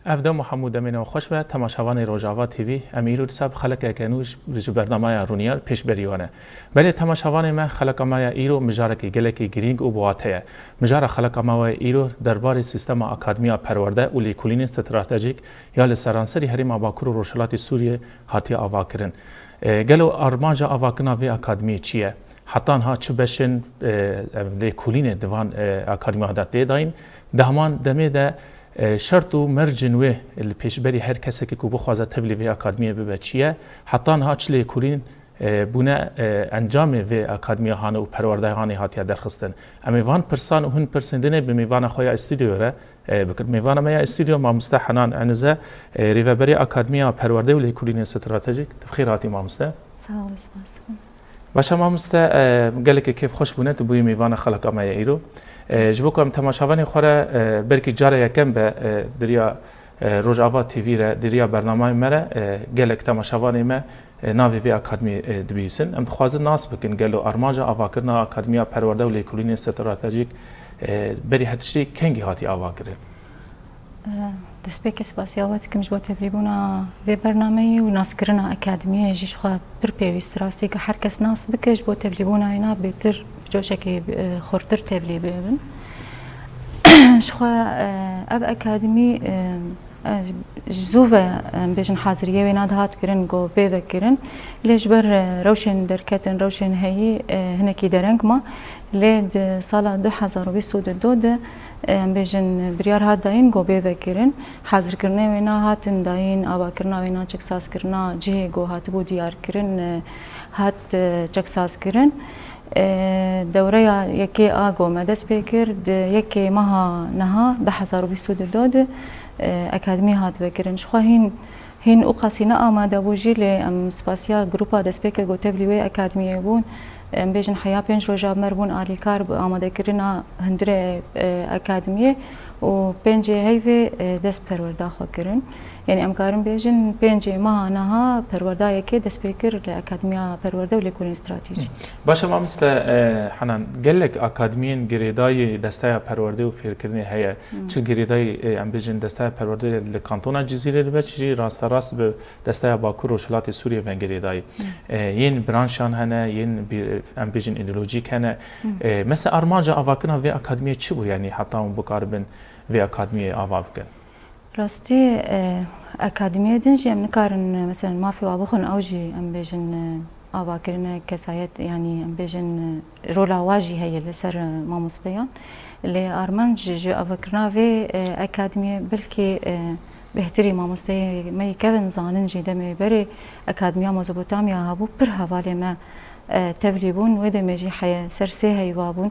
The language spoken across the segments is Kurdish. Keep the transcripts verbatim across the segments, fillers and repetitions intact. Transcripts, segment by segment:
Ev dem û hemû demên we xweş be, temaşevanê Rojava T V, em îro dîsa bi xelekeke nû ji, ji bernameya Rûniyar pêşberî we ne. Belê temaşevanê me, xeleka me ya îro mijarekî gelekî girîng û bi wate ye. Mijara xeleka me ya îro derbarê sîstema akademiya perwerde û lêkolînên stratejîk ya li seranserî herêma Bakur û Rojhilatê Sûriyê hatiye avakirin. E, gelo armanca avakirina vê akademiyê çi ye? Heta niha çi beşên, e, ev lêkolînê di van, e, akademiya de tê dayîn? Di heman demê de, e, şert û mercên wê li pêşberî her kesekî ku bixwaze tevlî vê akademiyê bibe çi ye? Heta niha çi lêkolîn, e, bûne, e, encamê vê akademiya hane û perwerdeyê hanê hatiye derxistin? Em ê van pirsan û hin pirsên dinê bi mêvana xwe ya stûdyoyê re, e, bikin. Mêvana me ya stûdyo mamoste Henan Enize, e, rêveberê Akademiya Perwerde û Lêkolînên Stratejîk. Tu bi xêr hatî mamoste. Sağ ol, spas dikim. Baş e mamoste, e, gelekî kêfxweş bûne tu bûyî mêvana xeleka me ya îro. E, ji bo ku em temaşevanê xwe re, e, belkî cara yekem be, e, di riya, e, Rojava T V re, di riya bernameyê me re, e, gelek temaşevanê me, e, navê vê akademiyê, e, dibihîsin. Em dixwazin nas bikin gelo armanca avakirina Akademiya Perwerde û Lêkolînên Stratejîk, e, berî her tiştî kengî hatiye avakirin? E, destpêkê spasiya we dikim ji bo tevlîbûna vê bernameyê û naskirina akademiyê jî ji xwe pir pêwîst rastî ku her kes nas bike ji bo tevlîbûna wêna bêtir bi coşekî, e, xurtir tevlî bibin. Ji xwe, e, ev akademî, e, e, ji zû ve, em bêjin haziriyê wêna dihat kirin ku bê vekirin. Lê ji ber, e, rewşên derketin, rewşên heyî, e, hinekî dereng ma. Lê di sala du hezar û bîst û du de, em bêjin, biryar hat dayîn ku bê vekirin. Hazirkirinê wêna hatin dayîn, avakirina wêna, çeksazkirina cihê ku hatibû diyarkirin, e, hat, e, çeksazkirin. E, dewreya yekê a ku me dest pê kir, di yekê meha niha du hezar û bîst û du de, e, akademî hat vekirin. Ji xwe hîn, hîn û qasî ne amade bû jî, lê em spasiya grupa destpêkê ku tevlî wê akademiyê bûn, em bêjin heya pênc roja me re bûn alîkar bi amadekirina hundirê, e, akademiyê û pêncê heyvê, e, dest perwerda xwe kirin. Yanî em karin bêjin pêncê meha niha perwerda yekê dest pê kir li Akademiya Perwerde û Lêkolîn Stratejî. Baş e mamoste, e, Henan, gelek akademiyên girêdayî desteya perwerdê û fêrkirinê heye. Çi girêdayî, e, em bêjin desteya perwerdê li kantona Cizîrê dibe, çi jî rasterast bi desteya Bakur Rojhilatê Sûriyê ve girêdayî. E, yên branşan hene, yên bi-, em bêjin îdeolojîk hene. E, mesela armanca avakirina vê akademiyê çi bû? Yanî heta hûn bikaribin vê akademiyê ava bikin? Rastî, e, akademiyê din jî em nikarin, e, mesela mafê wa bixwin, ew jî em bêjin, e, avakirine kesayet, yanî em bêjin, e, rola wa jî heye li ser, e, mamosteyan. Lê armanc ji, ji avakirina vê, e, akademiyê belkî, e, bêhtirî mamosteyê me yî kevin zanin jî demê berê Akademiya Mezopotamya hebû, pir hevalê me, e, tevlî bûn, wê demê jî heye ser sê heyva bûn.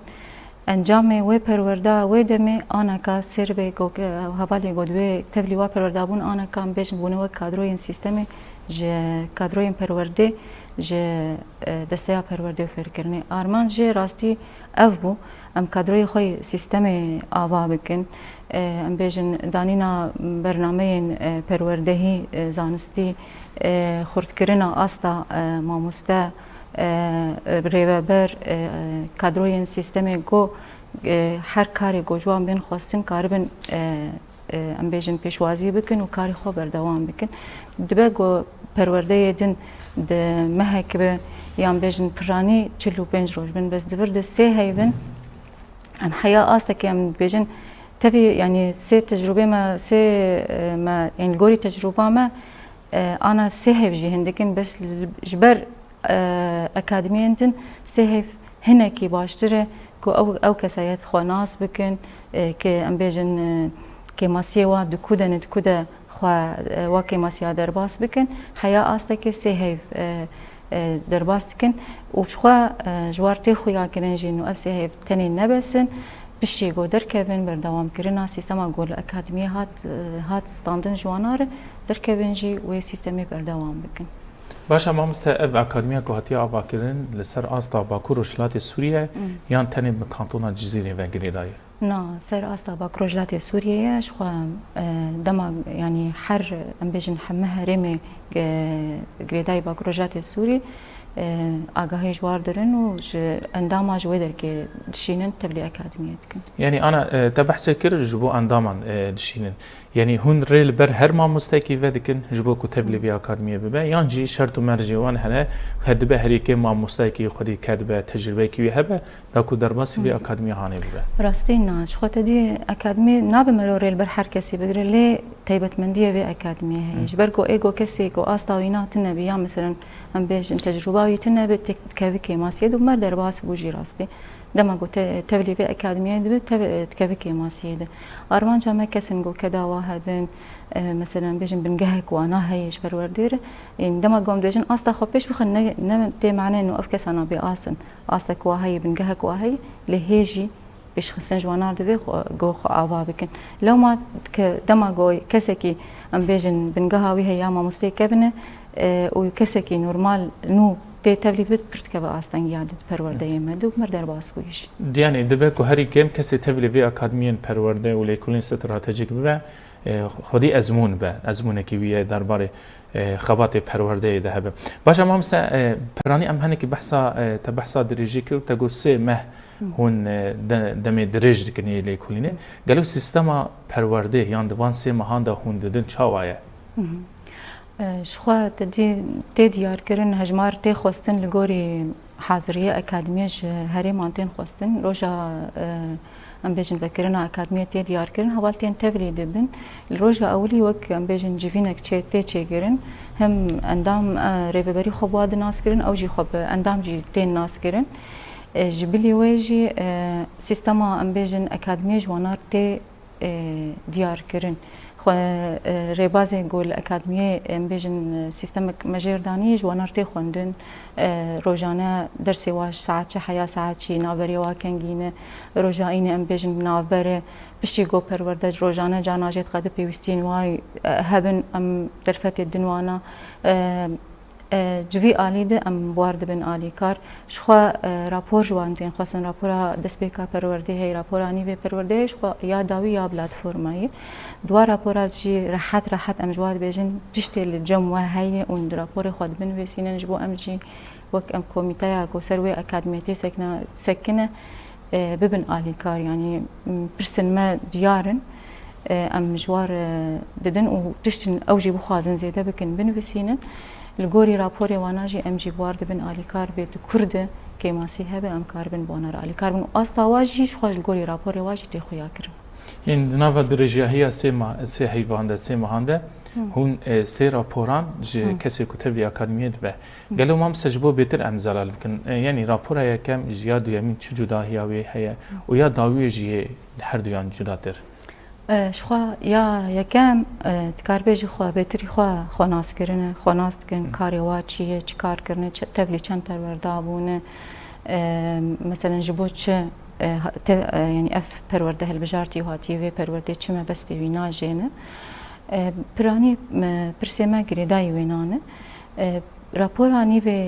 Encamê wê perwerda wê demê aneka sêr bê ku, e, hevalê ku di wê tevlî wa perwerda bûn, aneka em bêjin bûne wek kadroyên sîstemê ji kadroyên perwerdê ji, e, desteya perwerdê û fêrkirinê. Armanc jê rastî ev bû, em kadroyê xwe yê sîstemê ava bikin. E, em bêjin danîna bernameyên, e, perwerdehî, e, zanistî, e, xurtkirina asta, e, mamoste, e, rêveber, e, kadroyên sîstemê ku, e, her karê ku ji wan bên xwestin karibin, e, e, em bêjin pêşwazî bikin û karê xwe berdewam bikin. Dibe ku perwerdeyê din di mehek be yan bêjin piranî çil û pênc roj bin, bes di vir de sê heyvin. Em heya astekê em dibêjin, tevî, yanî sê tecrûbê me, sê, e, me, yanî li gorî tecrûba me, e, ana sê heyv jî hindik in, bes li, ji ber, e, akademiyên din sê heyv hinekî baştir e ku ew, ew kesayet xwe nas bikin, e, ke em bêjin, e, kêmasiyê wa di ku de ne, di ku de xwe, e, wa kêmasiya derbas bikin. Heya astekê sê heyv, e, e, derbas dikin û ji xwe, e, ji war tê xuya kirin jî nû ev sê heyv tenê nebesin, piştî ku derkevin, berdewamkirina sîstema ku li akademiyê hat, e, hat standin ji wana re, derkevin jî wê sîstemê berdewam bikin. Baş e mamoste, ev akademiya ku hatiye avakirin li ser asta Bakur Rojhilatê Sûriyê yan tenê bi kantona Cizîrê ve girêdayî? Na, ser asta Bakur Rojhilatê Sûriyê ye, ji xwe, e, dema, yanî her, em bêjin heme herêmê, e, girêdayî Bakur Rojhilatê Sûrî, e, agahî ji war dirin û ji endama ji wê derkê dişînin tevlî akademiyê dikin. Yanî ana, e, te behsê kir ji bo endaman, e, dişînin. Yanî hûn rê li ber her mamostekî vedikin ji bo ku tevlî vê akademiyê bibe, yan jî şert û mercê wan hene, he dibe herî kêm mamostayekî xwedî kedibe, tecrûbeyekî wî hebe, da ku derbasî vê akademiyê hanê bibe? Rastî na, ji xwe te dî akademî nabe mero rê li ber her kesî bigire, lê taybetmendiyê vê akademiyê heye. Ji ber ku ê ku kesê ku asta wîna tune bî, ya meselen em bêjin tecrûba wî tune be, têk dikeve kêmasiyê de û mer derbas bû jî rastî. Dema ku te tevlî vê akademiyê dibe, te dikeve kêmasiyê de. Armanca me kesên ku keda wa hebin, e, meselen bêjin bingehek wana heye ji perwerdê re. Ên dema ku em dibêjin asta xwe pêş bixin, ne, ne tê mane no ev kesana bê asin. Asta ku wa heye, bingehek wa heye, lê hê jî pêşxistin ji wana re divê xwe, go xwe ava bikin. Lewma ke-, dema go kesekî, em bêjin, bingeha wî heye ya mamosteyê kevin e, e, û kesekî normal nû tê tevlî dibe, pir dikeve astengiya di perwerdeyê me de û mir derbas bûye jî. Diyanê dibe ku herî kêm kesê tevlî vê akademiyên perwerde û lêkolîn stratejîk bibe, e, xwedî ezmûn be, ezmûnekî wî ye derbarê e, xebatê perwerdeyê de hebe. Baş e mamoste, e, piranî em henekî behsa, e, te behsa dirêjî kir û te got sê meh hûn, e, de-, demê dirêj dikin ê lêkolînê. Gelo sîstema perwerdê yan di van sê mehan de hûn didin çawa ye? E, ji xwe te dî tê diyarkirin, hejmar tê xwestin li gorî haziriyê akademiyê ji herêman tên xwestin. Roja, e, em bêjin vekirina akademiyê tê diyarkirin, heval tên tevlî dibin. Li roja ewilî wek em bêjin civînek çê, tê çêkirin. Hem endam, e, rêveberî xwe bi wa di nas kirin, ew jî xwe bi endam jî tên nas kirin. E, ji bilî wê jî, e, sîstema em bêjin akademiyê ji wanar tê e, diyar kirin. Xwe, e, rêbazên ku li akademiyê, em bêjin, e, sîstemek me jêr danî, ji wanar tê xwendin. E, rojane dersê wa ji saet çi heya saet çi, navberê wa kengî ne. Roja înê em bêjin navber e. Piştî ku perwerde rojane carna jê diqede pêwîstiyên wa, e, hebin, em derfetê din wana. E, E, ji vî alî de em bi war dibin alîkar. Ji xwe, e, rapor ji wan tên xwestin, rapora destpêka perwerdê heye, rapora nîvê perwerdê heye, ji xwe ya dawî ya platformayê. Di wan rapora jî rehet rehet em ji wan dibêjin, tiştê li cem we heye û di raporê xwe dibinivîsînin, ji bo em jî wek em komîteya ku ser wê akademiyê tê sekine, sekine, e, bibin alîkar, yanî, m, pirsên me diyar in, e, em ji wan re didin û tiştên ew jî bixwazin zêde bikin, binivîsînin. Li gorî raporê wana jî em jî bi wan re dibin alîkar, bê di kur de kêmasî hebe, em karibin bi wana re alîkar bin û asta wa jî ji xwe li gorî raporê wa jî tê xuya kirin. Ên di nava dirêjiyahiya sê ma-, sê heyvan de, sê mehan de, hûn, e, sê raporan ji kesê ku tevlî akademiyê dibe. Gelo mamoste ji bo bêtir em zelal bikin, e, yanî rapora yekem ji ya duyemîn çi cudahiya wê heye û ya dawiyê jî yê li her duyan cudatir? E, ji xwe ya yekem, e, dikar bêjî xwe bêtirî xwe, xwe nas kirine, xwe nas dikin, karê wa çi ye, çi kar kirine, çi, tevlî çend perwerda bûne, e, meselen ji bo çi, e, ha-, te-, e, yanî ev perwerde hilbijartî û hatiye vê perwerdê çi mebestê wî najêne. E, piranî, e, pirsê me girêdayî wênan e. E, rapora nîvê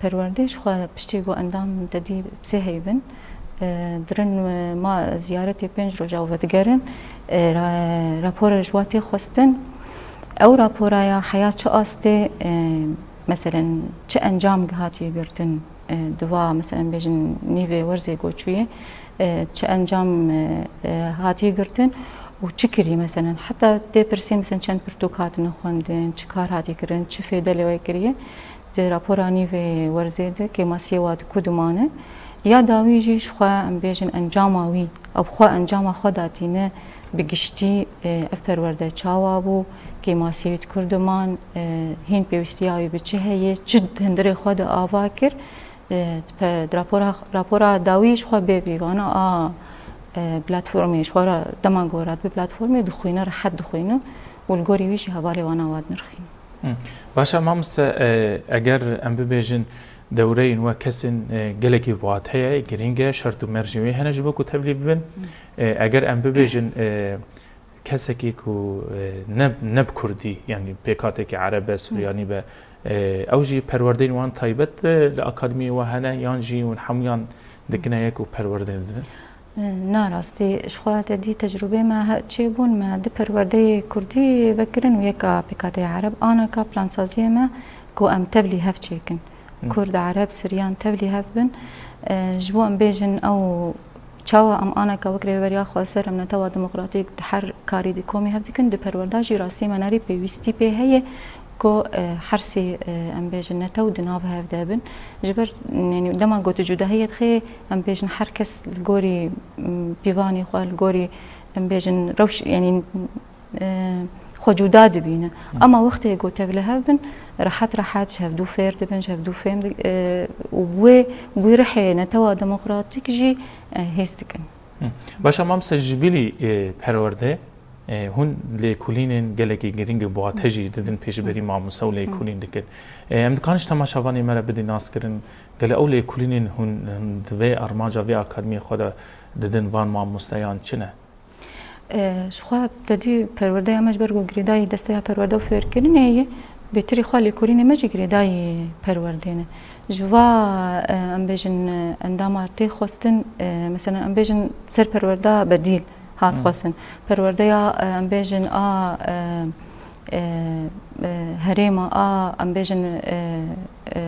perwerdê ji xwe piştî ku endam te dî sê heyvin, e, dirin, e, ma ziyaretê pênc roja û vedigerin, e, ra-, rapor ji wa tê xwestin. Ew rapora ya heya çi astê, e, meselen çi encam hatiye girtin, e, di va, meselen bêjin nîvê werzê ku çûye, e, çi encam, e, e, hatiye girtin û çi kirî, meselen heta tê pirsîn, meselen çend pirtûk hatine xwendin, çi kar hatiye kirin, çi fêde li wê kiriye, di rapora nîvê werzê de kêmasiyê wa di ku dimane. Ya dawî jî ji xwe em bêjin encama wî, ew xwe encama xwe datîne bi giştî, e, ev perwerde çawa bû, kêmasiyê wî di kur diman, e, hîn pêwîstiya wî bi çi heye, çi hundirê xwe de ava kir. E, pe-, di rapora, rapora dawî ji xwe bê pîvana a, e, platformê ji xwe re dema ku radibe platformê dixwîne, rehet dixwîne û li gorî wî jî hevalê wana wa dinirxîne. Hı. Baş e mamoste, e, eger em bibêjin dewreyên we kesên, e, gelekî bi wat heye, girîng e, şert û mercên wê hene ji bo ku tevlî bibin. E, eger em bibêjin, e, kesekî ku, e, ne, ne bi kurdî, yanî pêkhatekî ereb be, suryanî be, e, ew jî perwerdeyên wan taybet, e, li akademiyê we hene, yan jî hûn hemûyan dikine yek û perwerdeyê didin? E, na rastî, ji xwe te dî tecrûbê me he-, çêbûn, me du perwerdeyê kurdî vekirin û yeka pêkhateyê ereb, anaka plansaziyê me ku em tevlî hev çêkin. Kurd, Ereb, Suryan tevlî hev bin. E, ji bo em bêjin ew çawa em aneka wek rêveberiya xweser em netewa demokratîk di her karî di komî hev dikin, di perwerda jî rastî me nerî pêwîstî pê heye ku, e, her sê, e, em bêjin netew di nav hev de bin. Ji ber, yanî dema ku tu cudahiyê dixê, em bêjin her kes li gorî, m, pîvanê xwe, li gorî, em bêjin rewş, yanî, e, xwe cuda dibîne. Ama wextê ku tev li hev bin, rehet rehet ji hevdû fêr dibin, ji hevdû fêm di-, e, û wê, wî rihê netewa demokratîk jî, e, hêz dikin. Hı. Başa mamse ji bilî, e, perwerde, e, hûn lêkolînên gelekî girîng û bi wate jî didin pêşberî mamoste û lêkolîn dikin. E, em dikarin ji temaşevanê me re bidî naskirin, gele ew lêkolînên hûn, hûn di vê armanca vê akademiyê xwe de didin van mamosteyan çi ne? E, ji xwe tedî perwerdeya me ji ber ku girêdayî desteya perwerde û fêrkirinê ye, bêtirî xwe lêkolînê me jî girêdayî perwerdê ne. Ji va, e, em bêjin, e, endama tê xwestin, e, mesela em bêjin ser perwerda bedîl hat xwestin. Perwerdeya, e, em bêjin a, e, e, e, herêma a, em bêjin, e, e,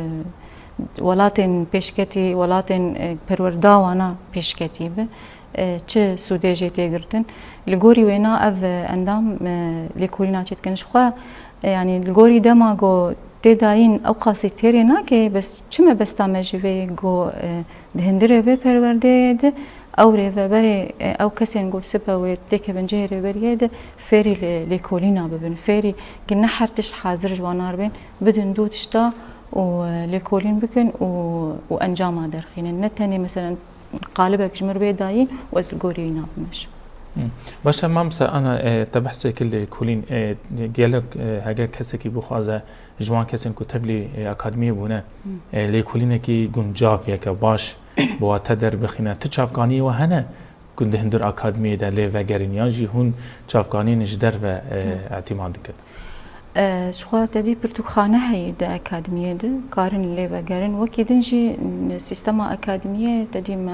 welatên pêşketî, welatên, e, perwerda wana pêşketî bi, e, çi sûdê jê tê girtin. Li gorî wêna ev, e, endam, e, lêkolîna çê dikin. Ji xwe, e, yanî li gorî dema ku tê dayîn ew qasî têrê nake, bes çi mebesta me ji vê ye ku, e, di hundirê vê perwerdeyê de ew rêveberê, e, ew kesên ku sibe wê têkevin cihê rêberiyê de fêrî lê-, lêkolîna bibin. Fêrî ki ne her tişt hazir ji wana re bên, bidin dû tişta û, e, lêkolîn bikin û, û encama derxînin. Ne tenê, meselen, qalibek ji mir bê dayî û ez li gorî wî nabim jî. Hı. Baş e, mamse ana, e, te behsê kir lêkolîn, e, gelek, e, heger kesekî bixwaze ji wan kesên ku tevlî, e, akademiyê bûne, e, lêkolînekî guncav yeke baş bi wate derbixîne. Ti çavkaniyê we hene ku di hundir akademiyê de lê vegerin yan jî hûn çavkaniyên ji derve, e, îtîma dikin? E, ji xwe te dî pirtûkxane heye di akademiyê de, karin lê vegerin. Wekî din jî sîstema akademiyê te dî me,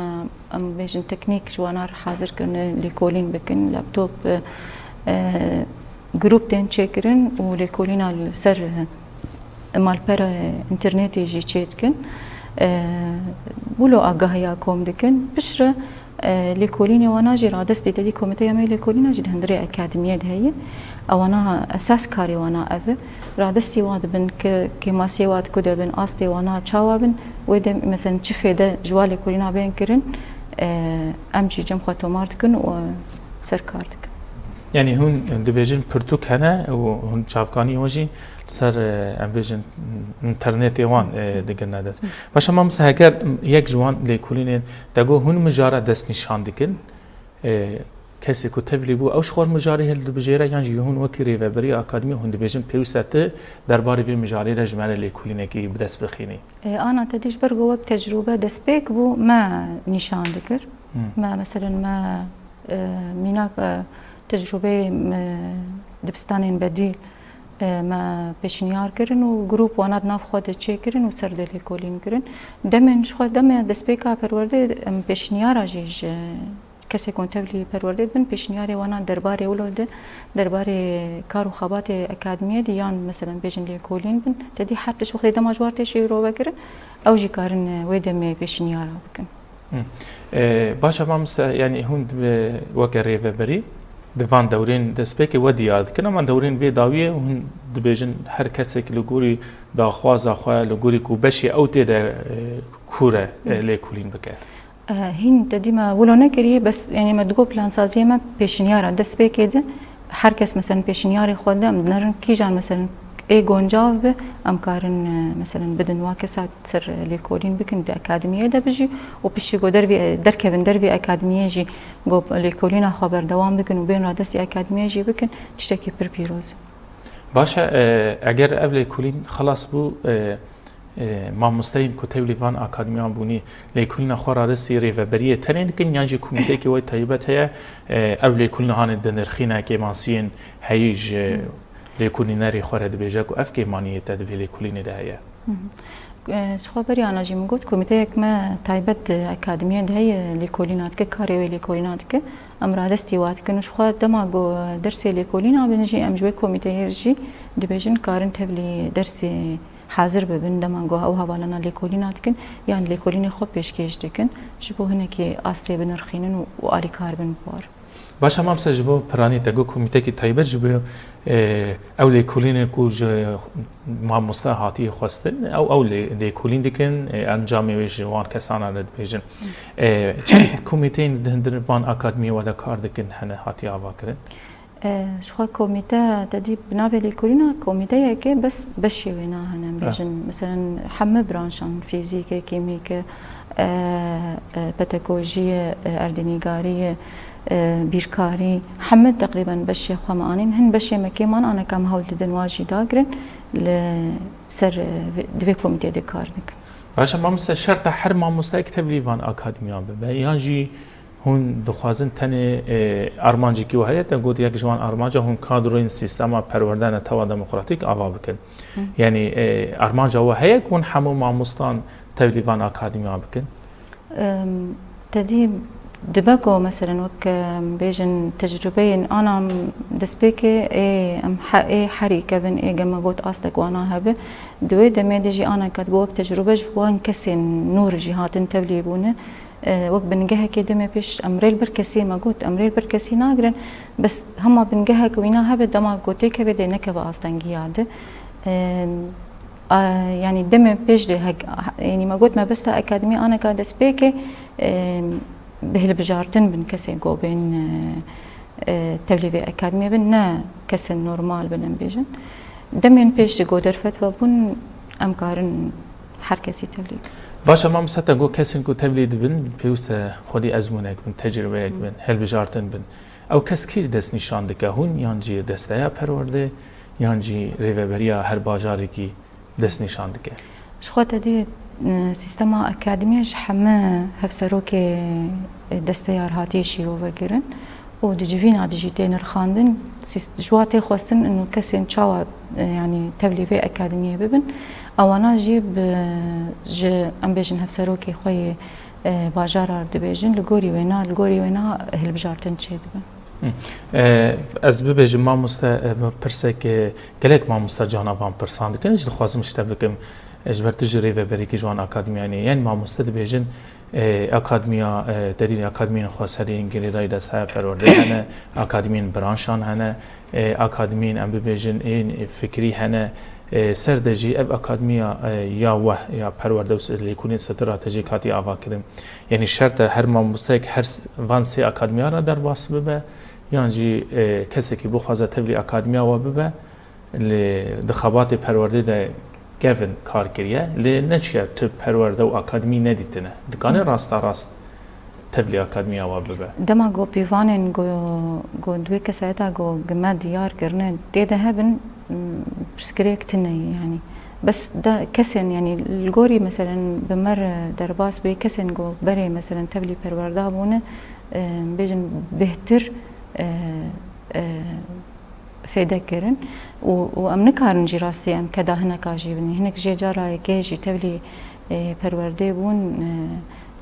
em bêjin teknîk ji wana re hazir kirine, lêkolîn bikin, laptop, e, e, grûp tên çêkirin û lêkolîna li ser, e, malpera înternetê jî çê dikin. E, wilo agahiya kom dikin. Piştre, e, lêkolînê wana jî radestî te dî komîteya me lêkolîna jî di hundirê akademiyê de heye. Ewana esas karê wana ev e. Radestî wan dibin ki kêmasiyê wan ku de bin, astê wana çawa bin, wê de, meselen, çi fêde ji wa lêkolîna bên kirin, e, em jî cem xwe tomar dikin û ser kar dikin. Yanî hûn dibêjin pirtûk hene û hûn çavkanî wan jî li ser, e, em bêjin, înternetê wan, e, digirine dest. Baş e, mamose, heger yek ji wan lêkolînên te got hûn mijara destnîşan dikin, e, kesê ku tevlî bû, ew ji xwe mijarê hildibijêre yan jî hûn wekî rêveberî akademî hûn dibêjin pêwîst e ti derbarê vê mijarê de ji me re lêkolînekî bi dest bixînî? E, ana te dî ji ber ku wek tecrûbe destpêk bû, me nîşan dikir. Hmm. Me, meselen, me, e, mînak, e, tecrûbeyê, e, dibistanên bedîl, e, me pêşniyar kirin û grûp wana di nav xwe de çêkirin û ser de lêkolîn kirin. Demên ji xwe, demê destpêka perwerdê em pêşniyara jî ji kesê ku tevlî perwerdê dibin, pêşniyarê wana derbarê wilo de, derbarê kar û xebatê akademiyê de yan, meselen, bêjin lêkolîn bin, te dî her tişt wextê dema ji war tê şêrove kirin, ew jî karin, e, wê demê pêşniyara bikin. Hı. E, baş e, mamoste, yanî hûn dibe weke rêveberî di van dewrên destpêkê we diyar dikin, ama dewrên vê dawiyê hûn dibêjin her kesek li gorî daxwaza xwe, li gorî ku beşê ew tê de, e, kûr e, e, lêkolîn bike. E, hîn te dî me wilo nekiriye, bes, yanî, me digot plansaziyê me pêşinyar e. Destpêkê de her kes, meselen, pêşinyarê xwe de, em dinerin kîjan, meselen, ê goncav be, em karin, e, meselen, bidin wa kesa ser lêkolîn bikin, di akademiyê de bijî û piştî ku dervî, e, derkevin dervî akademiyê jî ku lêkolîna xwe berdewam bikin û bên radestî akademiyê jî bikin, tiştekî pir pîroz e. Baş e, e, eger ev lêkolîn xilas bû, e, e, mamosteyên ku tevlî van akademiyan bûnî, lêkolîna xwe radestî rêveberiyê tenê dikin, yan jî komîteyekî we taybet heye, e, ev lêkolîna hanê dinirxîne, kêmasiyên heyî ji lêkolînerê xwe re dibêje ku ev kêmaniyê te di vê lêkolînê de heye? Hı hı. E, ji xwe berî ana jî min got, komîteyek me taybet di akademiyê de heye, lêkolîna dike, karê wê lêkolîna dike. Em radestî wa dikin û ji xwe dema ku dersê lêkolîna bin jî, em ji wê komîteyê jî dibêjin karin tevlî dersê hazir bibin dema ku ew hevalana lêkolîna dikin, yan lêkolînê xwe pêşkêş dikin, ji bo hinekî astê binirxînin û, û alîkar bin bi war. Baş e, mamoste, ji bo piranî te got komîtekî taybet ji bo, e, ew lêkolînên ku ji mamoste hatiye xwestin, ew, ew lê-, lêkolîn dikin, e, encamê wê ji wan kesana re dibêjin. E, çend komîteyên di hundir van akademiyê we de kar dikin hene hatiye avakirin? E, ji xwe komîte te dî bi navê lêkolîna komîteyeke bes beşê wê nahene, em Ha. bêjin, meselen, hemû branşan, fîzîk e, kîmîk e, e, e, pedagojî ye, e, erdnîgarî ye, e, bîrkarî, hemû teqrîben beşê xwe me anîn. Hin beşê me kêm an, aneka em hewl didin wan jî dagirin, li ser, e, vê, di vê komîtê de kar dikin. Baş e, mamoste, şert e her mamosteyek tevlî van akademiyan bibe, yan jî hûn dixwazin tenê, e, armancekî we heye? Te got yek ji wan armanca hûn kadroyên sîstema perwerde netewa demokratîk ava bikin. Hı. Yanî, e, armanca we heye ku hûn hemû mamostan tevlî van akademiyan bikin? Em, te dî dibe ku, meselen, wek, em, bêjin tecrûbeyên ana destpêkê ê em he-, ê herî kevin, ê geme got astek wana hebe. Di wê demê de jî aneka dibe wek tecrûbe ji wan kesên nû re jî hatin tevlî bûne. E, wek bingehekê demê pêş em rê li ber kesî me got, em rê li ber kesî nagirin. Bes hema bingehek wîna hebe dema ku têkeve dê nekeve astengiya de. E, A, yanî demê pêş de hek-, yanî me got mebesta akademî aneka destpêkê, e, bi hilbijartin bin kesên ku bên, e, e, tevlî vê akademiyê bin, ne kesên normal bin em bêjin. Demên pêş de ku derfet vebûn, em karin her kesî tevlî bin. Baş e, mamoste, te got kesên ku tevlî dibin, pêwîst e xwedî ezmûnek bin, tecrûbeyek bin, hilbijartin bin. Ew kes kî destnîşan dike? Hûn yan jî desteya perwerdê, yan jî rêveberiya her bajarekî destnîşan dike? Ji xwe te dî, e, sîstema akademiyê ji heme hevserokê, e, desteya re hatiye şîrove kirin û di civîna de jî tê nirxandin, sîst-, ji wa tê xwestin û kesên çawa, e, yanî tevlî vê akademiyê bibin, ewana jî bi, ji, em bêjin, hevserokê xwe yê, e, bajara re dibêjin, li gorî wêna, li gorî wêna hilbijartin çêdibe. Hı. E, ez bibêjim mamoste, e, pirsek, e, gelek mamoste cana van pirsan dikin, ez dixwazim ji te bikim, e, ji ber tu jî rêveberîkî ji wan akademiyanê. Yanî mamoste dibêjin, e, akademiya, e, te dî akademiyên xweserî yên girêdayî desteya perwerdê hene, akademiyên branşan hene, e, akademiyên, em bibêjin, ên fikrî hene, e, ser de jî ev akademiya, e, ya weh, ya perwerde û s-, lêkolîn stratejîk hatiye avakirin. Yanî şert e her mamosteyek her s-, van sê akademiya re derbas bibe, yan jî, e, kesekî bixwaze tevlî akademiya we bibe, lê di xebatê perwerdê de kevin kar kiriye, lê neçûye tu perwerde û akademî nedîtine. Dikane rasta rast tevlî akademiya we bibe? Dema ku pîvanên ku, ku di wê kesayeta ku gi me diyar kirine tê de hebin, m, pirsgirêk tune ye, yanî. Bes de kesên, yanî, li gorî, meselen, bi me re derbas bê, kesên ku berê, meselen, tevlî perwerda bûne, e, bêjin bêhtir, e, e, fêde kirin û, û em nikarin jî rastî em keda hineka jî binî. Hinek jê cara yekê jî tevlî, e, perwerdê bûn, e,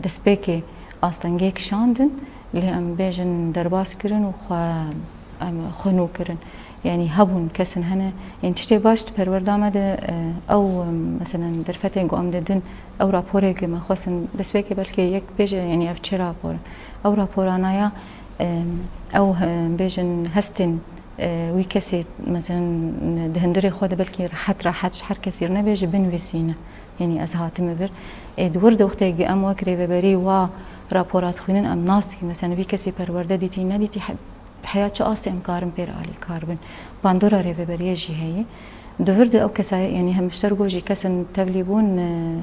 destpêkê astengê kişandin, lê em bêjin derbas kirin û xwe, em xwe nû kirin. Yanî hebûn kesin hene, yanî tiştê baş di perwerda me de, e, ew, e, meselen derfetên ku em didin, ew raporê ku me xwestin destpêkê belkê yek bêje, yanî ev çi rapor in? Ew raporana ya, e, ew, e, bêjin hestên e, wî kesê, meselen, di hundirê xwe de belkî rehet rehet ji her kesî re nebêje, binivîsîne. Yanî ez hatime vir. Ê, di wir de wextê em wek rêveberî wa rapora dixwînin, em nas dikin. Meselen, vî kesî perwerde dîtî, nedîtî, he-, heya çi astê em karin pê re alîkar bin. Bandora rêveberiyê jî heye. Di vir de ew kesayê, yanî hem ji ter ku jî kesên tevlî bûn, e,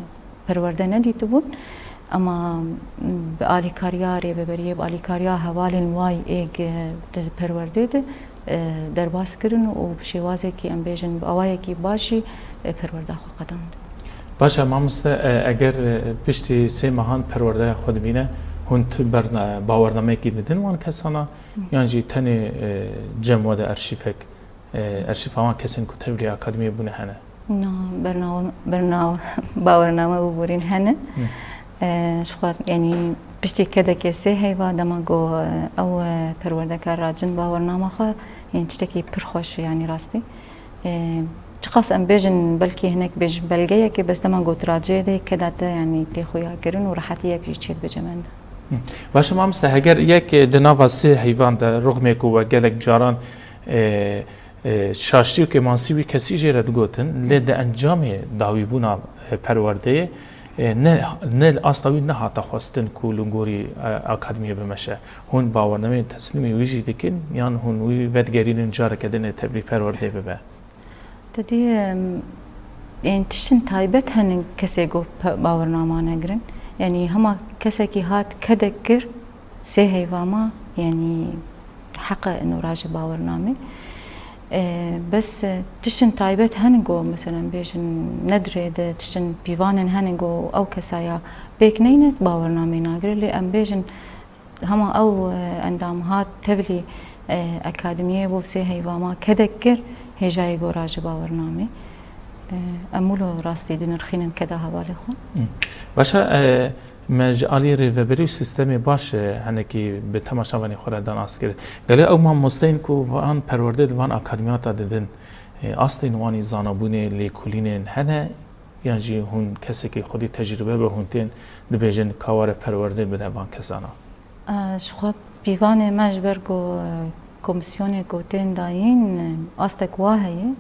perwerde nedîtibûn. Ema bi alîkariya rêveberiyê, bi alîkariya hevalên wayê ê di perwerdê de, e, derbas kirin û bi şêwazekî, em bêjin, bi awayekî baş jî, e, perwerda xwe qedand. Baş e, mamoste, e, eger, e, piştî sê mehan perwerdeya xwe dibîne, hûn tu berna-, bawernameyekî didin wan kesana, Hı. yan jî tenê, e, cem we de arşîvek, e, arşîva wan kesên ku tevlî akademiyê bûne hene? Na, bernaw-, bernaw-, bawername biborîn hene. Hı. E, ji xwe, yanî piştî kedekê sê heyva dema ku, e, ew, e, perwerdekar racin bawernama xwe, yanî tiştekî pir xweş, yanî rastî. E, Çiqas em bêjin, belkî hinek bêjin belgeyekê, bes dema ku tu racê dê, keda te, yanî, tê xuya kirin û rehetiyek jî çêdibe cemenda. Hı. Baş e mamoste, heger yek, e, di nava sê heyvan de ruxmê ku we gelek caran, e, e, şaştî û kêmansî wî kesî jê re digotin, lê di encamê dawîbûna, e, perwerdeyê, e, ne, ne asta wî nehate xwestin ku li gorî, e, akademiyê bimeşe. Hûn bawernameyên teslîmê wî jî dikin yan hûn wî vedigerînin careke din ê tevlî perwerdeyê bibe? Te dî, em, ên tiştin taybet hene kesê ku pe-, bawernama negirin. Yanî hema kesekî hat kedek kir, sê heyva ma, yanî heqe ino raje bawernamê. E, bes, e, tiştin taybet hene ku, meselen, bêjin nedirê de tiştin pîvanên hene ku ew kesaya pêk neyne bawernamê nagire, lê em bêjin hema ew, e, endam hat tevlî, e, akademiyê bo sê heyva ma kedek kir, hêjayê gora ji bawernamê. E, em wilo rastî dinirxînin keda hevalê xwe. Hı. Baş e, e, me ji aliyê rêveberî û sîstemê baş, e, hinekî bi temaşevanê xwe re dan ast kirin. Gelê ew mamosteyên ku van perwerdê di van akademiyata didin, e, astên wan î zanabûnê, lêkolînên hene? Yan jî hûn kesekî xwedî tecrûbe be hûn tên dibêjin ka were perwerdê bide van kesana? E, ji xwe pîvanê me ji ber ku, e, komîsyonê ku tên dayîn, e, astek wa heye.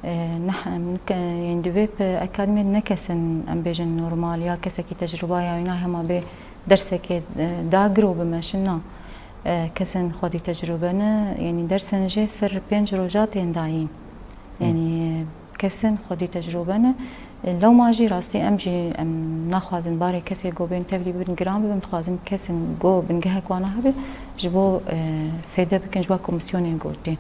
E, neh, em nike-, yên di vê pe-, akademiyê ne kesin, em bêjin, normal ya kesekî tecrûba ya wîna hema bê dersekê, e, dagir û bimeşin, na. E, kesên xwedî tecrûbe ne, yanî dersên jê ser pênc roja tên dayîn. Hı. Yanî, e, kesên xwedî tecrûbe ne. E, lewma jî rastî em jî, em naxwazin barê kesê ku bên tevlî bibin giran bibin, dixwazin kesên ku bingehek wana hebe ji bo, e, fêde bikin ji bo komîsyonên ku tên.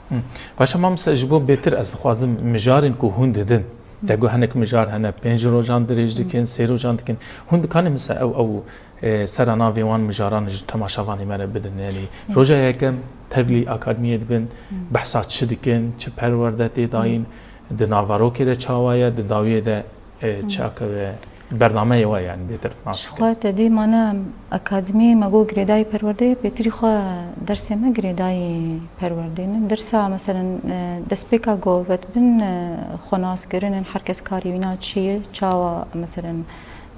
Hı. Baş e mamoste, ji bo bêtir ez dixwazim mijarên ku hûn didin. Hı. Te got hinek mijar hene pênc rojan dirêj dikin, sê rojan dikin. Hûn dikanî mesela ew, ew, e, sera navê wan mijaran ji temaşevanê me re bidin? Yanî Hı. roja yekem tevlî akademiyê dibin, Hı. behsa çi dikin, çi perwerde tê dayîn, Hı. di navarokê de çawa ye, di dawiyê de, e, Hı. çi akeve bernameyê we, yanî bêtir nas Ji dikin. xwe te dî mane akademiyê me got girêdayî perwerdeyê, pêtirî xwe dersê me girêdayî perwerdê ne. Dersa, meselen, e, destpêka ku vedibin, e, xwe nas kirin, her kes karî wîna çi ye, çawa, meselen,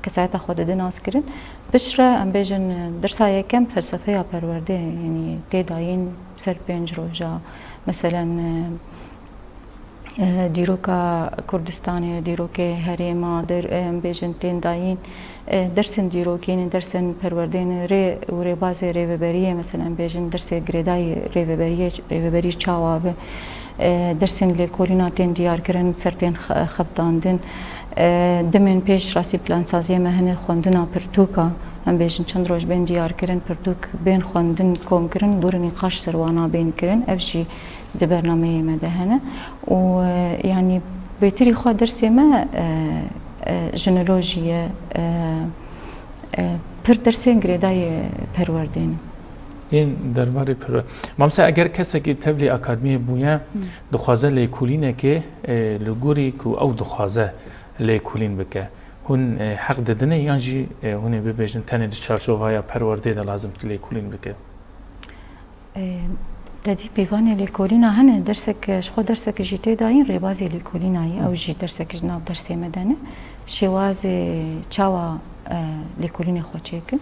kesayeta xwe dide nas kirin. Piştre, em bêjin, e, dersa yekem felsefeya perwerdê, yanî tê dayîn ser pênc roja, meselen, e, e, dîroka Kurdistanê, dîrokê herêma, der-, em bêjin tên dayîn, e, dersên dîrokî ne, dersên perwerdê ne, rê û rêbazê rêveberiyê, mesela em bêjin dersê girêdayî rêveberiyê, rêveberî çawa be, e, dersên lêkolîna tên diyarkirin, ser tên xe-, xebitandin. E, demên pêş rastî plansaziyê me hene xwendina pirtûka, em bêjin çend roj bên diyarkirin, pirtûk bên xwendin, komkirin, gorî nîqaş ser wana bên kirin. Ev jî di bernameyê me de hene û, e, yanî bêtirî xwe dersê me, e, e, jinolojî ye, e, e, pir dersên girêdayî perwerdê ne. Yên derbarê perwer-, Mamse, eger kesekî tevlî akademiyê bûye, Hı. dixwaze lêkolînekê, e, li gorî ku ew dixwaze lêkolîn bike, hûn, e, heq didinê yan jî, e, hûn ê bibêjin tenê di çarçovaya perwerdê de lazim tu lêkolîn bike? E, te dî pîvanê lêkolîna hene, dersek, ji xwe dersek jî tê dayîn, rêbazê lêkolîna ye, ew jî dersek ji nav dersê me de ne. Şêwazê çawa, e, lêkolînê xwe çêkin.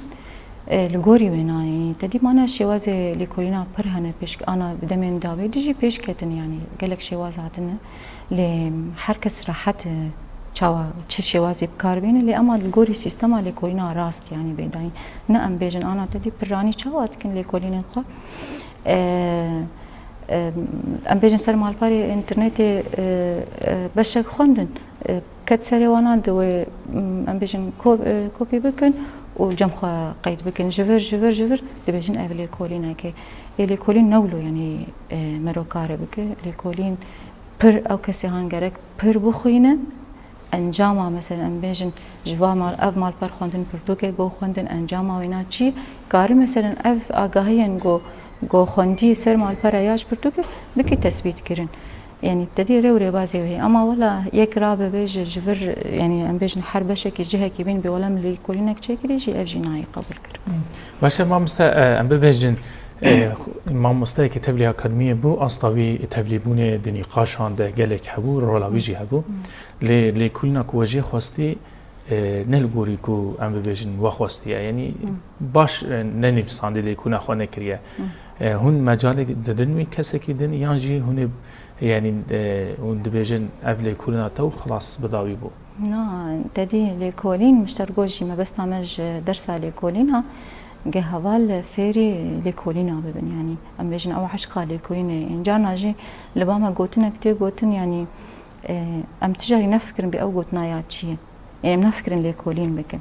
E, li gorî wê nayê. Te dî mane şêwazê lêkolîna pir hene, pêşk-, ana bi demên dawê de jî pêş ketin, yanî gelek şêwaz hatine. Lê her kes rehet, e, çawa çi şêwazê bi kar bîne, lê ema li gorî sîstema lêkolîna rast, yanî bê dayîn. Ne em bêjin ana te dî piranî çawa dikin lêkolînên xwe. E, e, em bêjin ser malperê înternetê, e, e, beşek xwendin, e, ket serê wana di wê, m, em bêjin ko-, e, kopî bikin û cem xwe qeyd bikin. Ji vir, ji vir, ji vir dibêjin ev lêkolînekê. Ê lêkolîn ne wilo, yanî, e, mero karê bike. Lêkolîn pir ew kesê han gerek pir bixwîne. Encama, mesela, em bêjin, ji va mal, ev malper xwendin pirtûkê go xwendin, encama wêna çi? Kari, mesela, ev agahiyên go, go xwendî ser malpera ya ji pirtûkê bikî tesbît kirin. Yanî te dî rê û rêbazê wê heye. Ama wela yek rabe bêje ji vir, yanî em bêjin her beşekî cihekî bîn bê wela min lêkolînek çêkirî jî ev jî nayê qebûl kir. Baş e, mamoste, e, em bibêjin, E, xu-, mamosteyekî tevlî akademiyê bû, asta wî tevlîbûnê di nîqaşan de gelek hebû, rola wî jî hebû. Lê lêkolîna ku we jê xwestî, e, ne li gorî ku em bibêjin we xwestiye. Yanî baş, e, nenivîsandî, lêkolîna xwe nekiriye. E, hûn mecalê didin wî kesekî din yan jî hûn ê, yanî, e, hûn dibêjin ev lêkolîna te û xilas bi dawî bû? Na, te dî lêkolîn, min ji te re got jî mebesta me ji dersa lêkolîna, ge heval fêrî lêkolîna bibin, yanî em bêjin ew eşqa lêkolînê. Înca na jî li ba me gotinek tê gotin, yanî, e, em ti carî nefikirin bê ew gotina ya çi ye. Yanî em nafikirin lêkolîn bikin.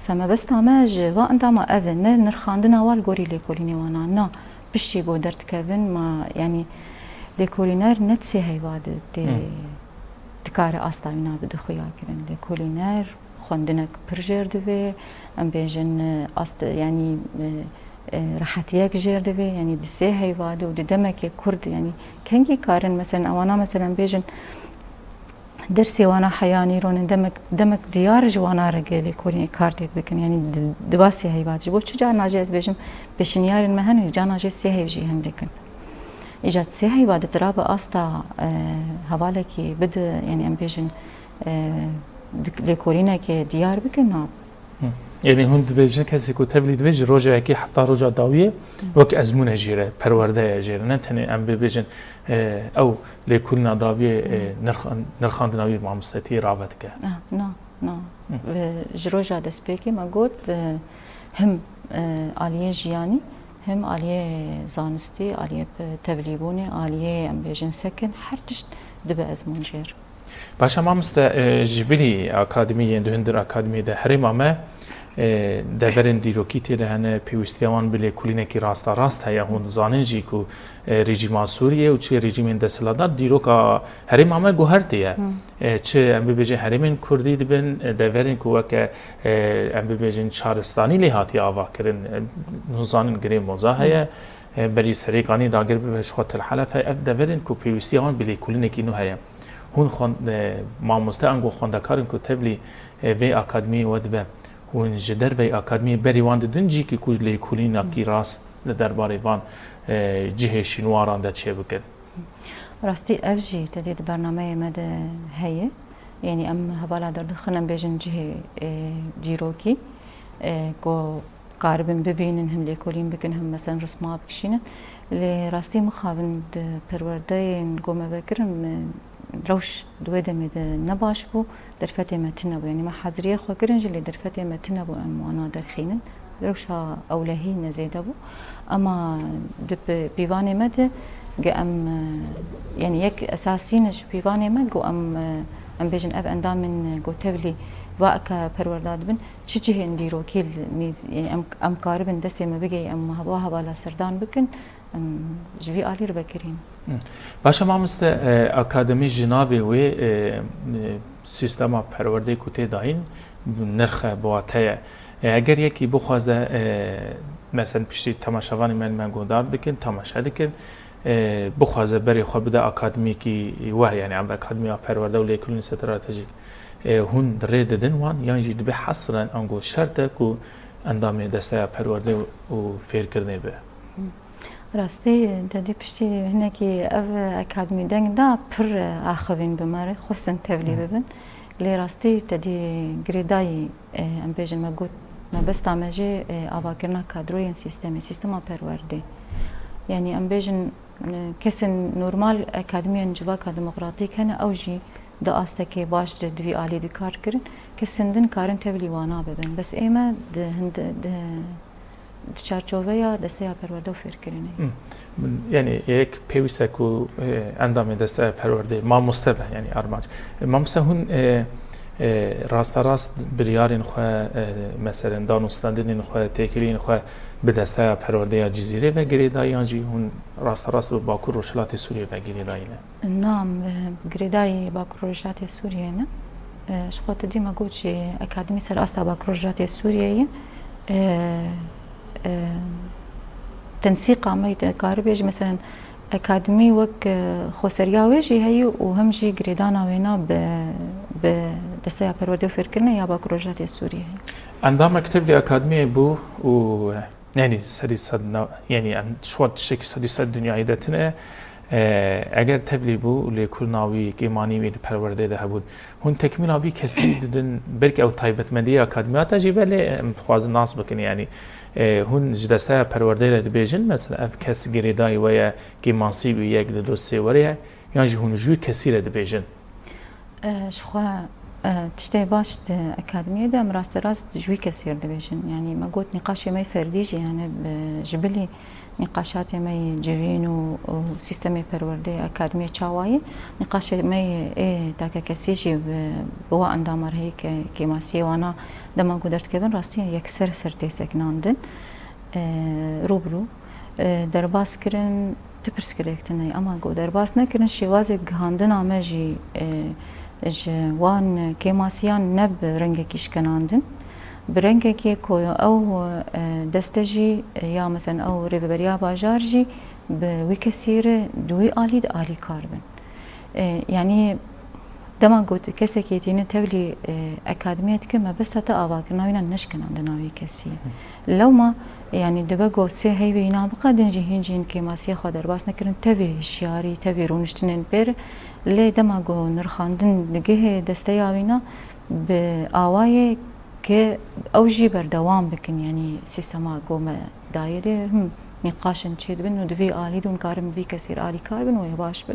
Fe mebesta me ji va endama ev e, ne nirxandina wa li gorî lêkolînê wan a, na. Piştî ku derdikevin, ma, yanî, lêkolîner ne di sê heyva de tê, Hmm. dikare asta wî nabe di xuya kirin. Lêkolîner xwendinek pir jêr divê, em bêjin, e, ast, yanî, e, e, rehetiyek jêr divê, yanî di sê heyva de û di demekê kurd, yanî kengî karin, meselen, ewana, meselen, bêjin, dersê wana heya nîronin, demek, demek diyar ji wana re gelê korînê kar têk bikin. Yanî di, di va sê heyva de. Ji bo çi carna jî ez bêjim, pêşinyarên me hene, carna jî sê heyv jî hindek in. Îca di sê heyva de tira bi asta, e, hevalekî bide, yanî em bêjin, e, di lêkolînekê diyar bikin, na. Hı. Yanî hûn dibêjin, kesê ku tevlî dibe ji roja yekê heta roja dawiyê wek ezmûne jê re, perwerde ye jê re. Ne tenê em bibêjin, e, ew lêkolîna dawiyê, e, nirxan-, nirxandina wî mamostetiyê rave dike. Ah, na, na. Hı. Ve ji roja destpêkê me got, e, him, e, aliyê jiyanî, him aliyê zanistî, aliyê pe-, tevlîbûnê, aliyê, em bêjin, sekin, her tişt dibe ezmûn jê re. Baş e mamoste, e, ji bilî akademî yên di hundir akademiyê de herêma me, e, deverên dîrokî tê de hene, pêwîstiya wan bi lêkolînekî rasta rast heye. Hûn dizanin jî ku, e, rejîma Sûriyê û çi rejîmên desthilatdar dîroka herêma me guhertiye. E, çi em bibêjin herêmên kurdî dibin, e, deverên ku weke, e, em bibêjin şaristanî lê hatiye avakirin. E, hûn zanin girê moza heye, e, berî Serêkanî dagir bibe ji xwe Til Helef heye. Ev deverên ku pêwîstiya wan bi lêkolînekî nû heye. Hûn xwend-, e, mamoste ango xwendekarin ku tevlî, e, vê akademiyê we dibe, hûn ji derveyî akademiyê berî wan didin cîkî ku lêkolînakî rast li derbarê van, e, cihê şînwaran de çêbikin? Rastî ev jî tedî di bernameyê me de heye. Yanî em hevala derdixin, em bêjin cihê, e, dîrokî, e, ku karibin bibînin, him lêkolîn bikin, him meselen risma bikişînin. Lê rastî mixabin di perwerdeyên ku me vekirin, e, rewş di wê demê de ne baş bû, derfetê me tune bû. Yanî me heziriyê xwe kirin jî, lê derfetê me tune bû em wana derxînin. Rewşa ewlehî ne zêde bû. Ema di pi-, pîvanê me de ge em, e, yanî yek esasî ne ji pîvanê me, ku em, e, em bêjin ev endamên, e, ku tevlî va eke perwerda dibin, çi cihên dîrokî li nîz-, yanî em, em karibin destê me bigihî, em heva hevala serdan bikin, em ji vî alî re vekirîn. Hı. Baş e mamoste, e, akademî ji navê wê, e, e, sîstema perwerdeyê ku tê dayîn, nirxe bi wate ye. E, eger yekî bixwaze, e, meselen piştî temaşevanê me, me guhdar dikin, temaşe dikin, e, bixwaze berê xwe bide akademîkî we, yanî ev akademiya perwerde û lêkolînê stratejîk, e, hûn rê didin wan, yan jî dibê hesren ango şert e ku endamê desteya perwerde û fêrkirinê be? Rastî, te dî piştî hinekî ev akademî deng da, pir axivîn bi me re, xwestin tevlî bibin. Lê rastî te dî girêdayî, e, em bêjin me got, mebesta me jê, e, avakirina kadroyên sîstemê, sîstema perwerdê. Yanî em bêjin, e, kesên normal akademiyên civaka demokratîk hene, ew jî di astekê baş de di vî alî de kar kirin. Kesên din karin tevlî wana bibin. Bes ê me di hind-, di Di çarçoveya desteya perwerde û fêrkirinê. Hmm. Yanî yek pêwîst e ku, e, endamê desteya perwerdeyê mamoste be, yanî armanc. E, mamoste hûn, e, e, rasterast biryarên xwe, e, meselen danûstendinên xwe, têkiliyên xwe bi desteya perwerdeya Cizîrê ve girêdayî yan jî hûn rasterast bi Bakur Rojhilatê Sûriyê ve girêdayî ne? Na, em, e, girêdayî Bakur Rojhilatê Sûriyê ne. E, ji xwe te dî me got jî akademî ser asta Bakur Rojhilatê Sûriyê ye. E, e, tensîqa me te karibê jî, meselen, akademî wek, e, xweseriya wê jî heye û him jî girêdana wêna bi, bi desteya perwerdê û fêrkirinê ya Bakur Rojhilatê Sûriyê heye. Endama Kitevlî Akademiyê bû û Yanî sedî sed na-, yanî em şwa tiştekî sedî sed dinyayê de tine. E, eger tevlî bû û lêkolîna wî, kêmanî wî di perwerdeyê de hebûn, hûn tekmîla vî kesî didin, belkî ew taybetmendiya akademiya te jî be, lê em dixwazin nas bikin, yanî, e, hûn ji desteya perwerdeyê re dibêjin, mesela ev kes girêdayî we ye, kêmasî wî yek di dosê we re ye, yan jî hûn ji wî kesî re dibêjin? E, ji xwe, e, tiştê baş di akademiyê de em rasterast ji wî kesî re dibêjin. Yanî me got nîqaşê me ferdî jî hene, bi, ji bilî nîqaşatê me yê civîn û, û sîstemê perwerdeyê akademiyê çawa ye. Nîqaşê me yê ê takekesî jî bi, bi wa endama re heye ke kêmasiyê wana dema ku derdikevin rastî yekser ser tê sekinandin. E, rû bi rû, e, derbas kirin, tu pirsgirêk tune ye. Ema ku derbas nekirin, şêwazê gihandina me jî, e, ji wan kêmasiyan ne bi rengekî şkenandin. Bi rengekê ku ew, e, deste jî, e, ya, meselen, ew rêveberiya bajar jî bi wî kesî re di wî alî de alîkar bin. E, yanî dema got kesekî tîne tevlî, e, akademiyê dike, mebesta te avakirina wî ne, neşkenandina wî kesî. Lewma, yanî dibe ku sê heyvê înan biqedin jî hîn jî hîn kêmasiya xwe derbas nekirin, tevî hişyarî, tevî rûniştinên pêr. Lê dema ku nirxandin digihê desteya wîna bi awayê ke ew jî berdewam bikin, yanî sîstema ku me dayê de him nîqaşin çêdibin û di vî alî de hûn karin vî kesî re alîkar bin û yê baş bi.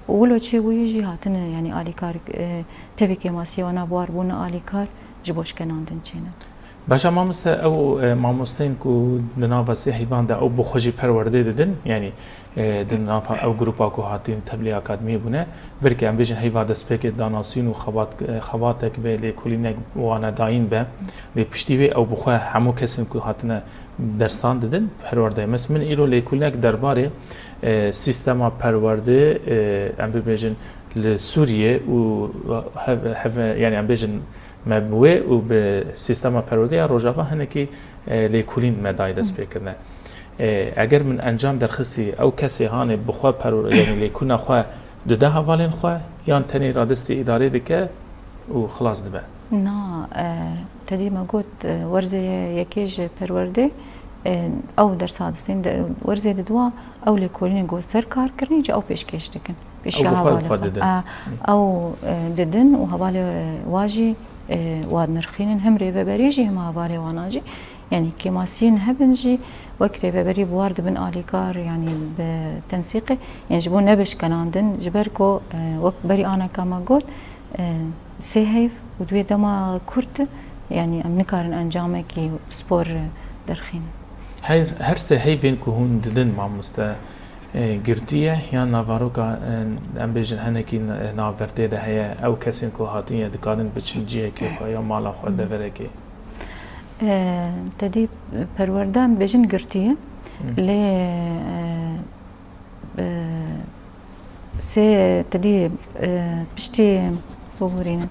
Û wilo çêbûyî jî hatine, yanî alîkar, e, tevî kêmasiyê wana bi war bûne alîkar ji bo şkenandin çêne. Baş e mamoste, ew, e, mamosteyên ku di nava sê heyvan de ew bi xwe jî perwerdê didin, yanî, e, di nava ew grupa ku hatîn tevlî akademiyê bûne, belkî em bêjin heyva destpêkê danasîn û xebat-, e, xebatek be, lêkolînek wane dayîn be, lê piştî wê ew bi xwe hemû kesên ku hatine dersan didin perwerdeyê. Mes min îro lêkolînek derbarê, e, sîstema perwerdê, e, em bibêjin li Sûriyê û hev-, hev-, yanî em bêjin me bi wê û bi sîstema perwerdê ya Rojava hinekî, e, lêkolîn me dayê destpêkirine. E, eger min encam derxistî ew kesê hanê bi xwe perwer-, yanî lêkolîna xwe dide hevalên xwe yan tenê radestê îdarê dike û xilas dibe? Na, e, te dî me got, e, werzê yekê ji perwerdê, e, ew dersa distên de, werzê diduwa ew lêkolînên ku ser kar kirinî ji ew pêşkêş dikin. Pêşiya hevalê xwe didin. A, ew, e, didin û hevalê wa jî, e, wa dinirxînin, hem rêveberî jî hem hevalê wana jî. Yanî kêmasiyên hebin jî wek rêveberî bi war dibin alîkar, yanî bi tensîqê, yanî ji bo nebişkenandin, ji ber ku, e, wek berî aneka me got, e, sê heyv û di wê dema kurt, yanî em nikarin encamekî pispor derxînin. Her, her sê heyvên ku hûn didin, mamoste, e, girtî ye, yan navaroka, e, em bêjin hinekî n-, navbertê de heye, ew kesên ku hatine dikarin biçin cihekê xwe ya mala xwe, deverekê? E, te dî perwerde em bêjin girtî ye. Lê, e, e, sê te dî, e, piştî bibûrînin.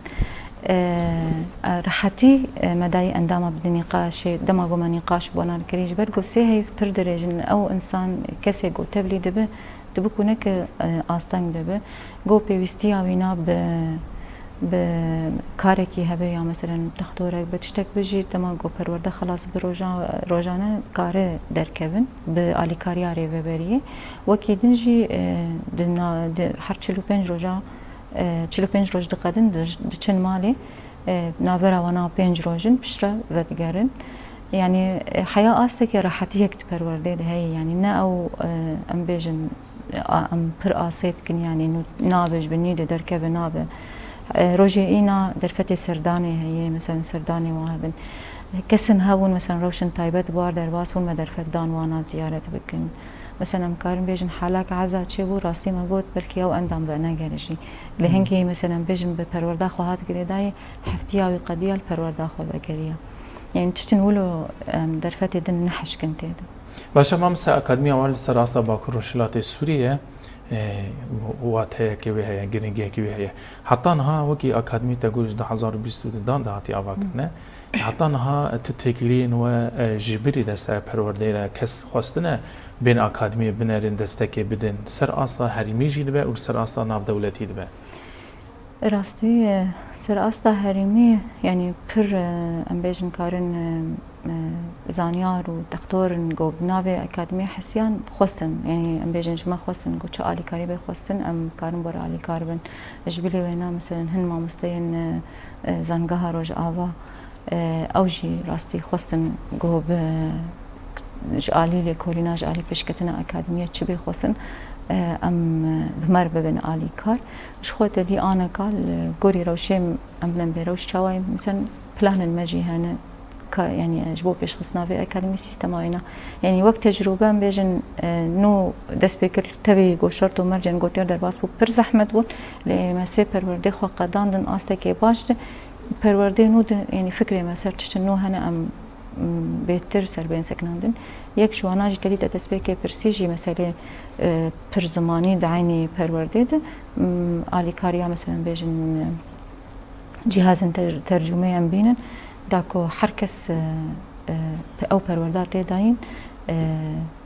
E, e, rehetî, e, me dayî endama bi di nîqaşê, dema ku me nîqaş bi wana kirî, ji ber ku sê heyv pir dirêj in, ew însan kesê ku tevlî dibe, dibe ku neke, e, asteng dibe. Go pêwîstiya wîna bi, bi karekî hebe ya meselen textorek bi tiştek bi jî dema go perwerde xelas bi roja-, rojane dikare derkevin bi alîkariya rêveberiyê. Wekî din jî, e, di na-, di her çil û pênc roja, e, çil û pênc roj diqedin di-, diçin malê, e, navbera wana pênc roj in piştre vedigerin. Yanî, e, heya asteke rehetiyek di perwerdê de heye. Yanî ne ew, e, em bêjin, a, em pir asê dikin, yanî nû-, nabe ji binî de derkeve nabe. E, rojê îna derfetê serdanê heye, mesela serdanê wan hebin. Kesin hebûn, mesela rewşin taybet bi war derbas bûn, me derfet dan wana ziyaret bikin. Mesela em karin bêjin halak eza çêbû, rastî me got, belkî ew endam venegere jî. Lê hingê, mesela em bêjin bi perwerda xwe hat girêdayê, heftiya wî qediya li perwerda xwe vegeriya. Yanî tiştin wilo, em, derfetê din nehişkin tê de. Baş e, mamoste, Akademiya wan li ser asta Bakur Rojhilatê Sûriyê, e, wateyekê wê heye, giringiyekê wê heye. Heta niha wekî akademî te got ji du hezar û bîst û du dan de hatiye avakirine. Heta niha tu têkiliyên we, e, ji bilî desteya perwerdeyê re kes xwestine bên akademiyê binerin, destekê bidin. Ser asta herêmî jî dibe û ser asta navdewletî dibe? Rastî, e, ser asta herêmî, yanî pir, e, em bêjin karin, e, e, zanyar û textor in ku bi navê akademiyê hesiyan xwestin, yanî em bêjin ji me xwestin ku çi alîkarî bê xwestin, em karin bi alîkar bin. Ji bilê wêna mesela hin mamosteyên, e, e, zangeha Rojava, e, ew jî rastî xwestin ku bi, ji alî lêkolîna, ji alî pêşketina akademiyê çi bê xwestin, e, em, e, bi me re bibin alîkar. Ji xwe te dî aneka li gorî rewşê em bine bê rewş çawa ye, mesela planên me jî hene. Ka, yanî, e, ji bo pêşxistina vê akademî sîstema wêna. Yanî wek tecrûbe em bêjin, e, nû dest pê kir tevî ku şert û mercên gotiyar derbas bû, pir zehmet bûn. Lê me sê perwerdê xwe qedandin astekê baş de. Perwerdê nû de, yanî fikrê me ser tiştin nû hene em, m, bêtir ser bên sekinandin. Yek ji wana jî tedî te destpêkê pirsî jî meselê, e, pir zimanî di eynî perwerdê de, m, alîkariya mesela bêjin, e, cîhazên ter-, tercûmê em bînin, da ku her kes, e, e, pe-, ew perwerda tê dayîn, e,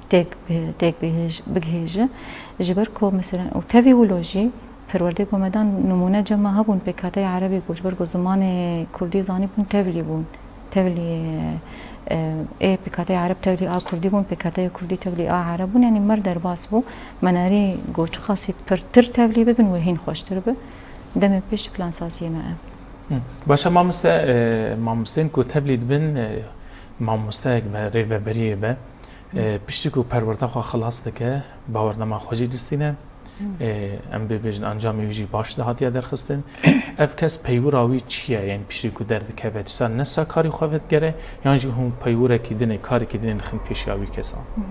têk bi-, têk bihêj-, bigihêje. Ji ber ku mesela û tevî wilo jî perwerdê ku me dan nimûne cem me hebûn pêkhateyê erebî ku ji ber ku zimanê kurdî zanîbûn tevlî bûn. Tevlî, e, ê pêkhateyê ereb tevlî a kurdî bûn, pêkhateyê kurdî tevlî a ereb bûn. Yanî mer derbas bû. Me nerî ku çiqasî pirtir tevlî bibin wê hîn xweştir bi. Demê pêş di plansaziyê me e. Hı. Baş e mamoste, e, mamosteyên ku tevlî dibin, e, mamosteyek be, rêveberiyê be, e, piştî ku perwerda xwe xilas dike, bawernama xwe jî distîne. Hı. E, em bê bêjin encamê wî jî baş dihatiye derxistin. Ev kes peywira wî çi ye? Yanî piştî ku derdikeve, dîsa nefsa karî xwe vedigere, yan jî hûn peywirekî dinê, karekî dinê dixin pêşiya wî kesan? Hı hı.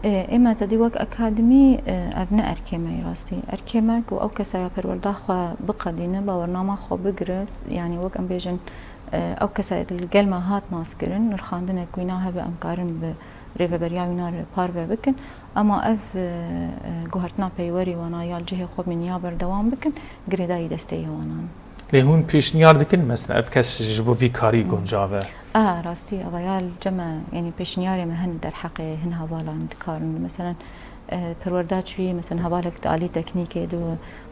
E, ê me te dî wek akademî, e, ev ne erkê me yê rastî. Erkê me ku ew kesaya perwerda xwe biqedîne, bawernama xwe bigire, s-, yanî wek em bêjin, e, ew kesaya li gel me hat naskirin, nirxandinek wîna hebe em karin bi rêveberiya wîna re parve bikin. Ema ev, e, e, guhertina peywerî wana ya li cihê xwe bîniya berdewam bikin, girêdayî desteyê wan an. Lê hûn pêşniyar dikin, mesela ev kes ji bo vî karî guncav e? A, rastî, eva ya li cem me, yanî pêşniyarê me hene derheqê hin hevalan dikarin. Meselen, e, perwerda çûyî, meselen, hevalek di alî teknîkê de